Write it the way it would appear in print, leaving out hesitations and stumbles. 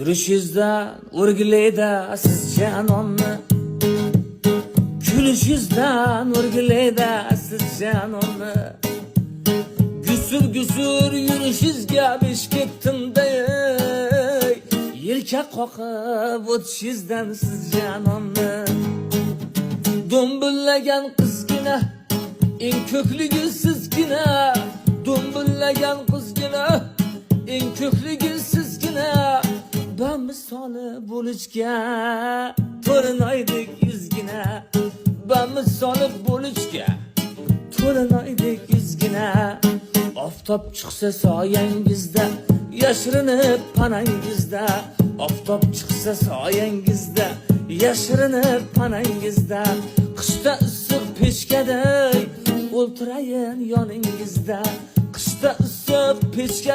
Yurishingizdan o'rgilayda siz janonni, kulishingizdan o'rgilayda siz janonni. Gusur gusur yurishingizga besh ketdim-da, ey. Yelka qoqib o'tishingizdan siz janonni. Do'mbillagan qizgina, eng ko'kligi sizgina. Do'mbillagan qizgina, eng ko'kligi sizgina. Bamisoli bo'lishga to'rin oydek yuzgina. Bamisoli bo'lishga to'rin oydek yuzgina. Oftob chiqsa soyangizda, yashirinib panangizda. Oftob chiqsa soyangizda, yashirinib panangizda. Qishda issiq pechkaday o'ltirayin yoningizda. Qishda issiq pechka.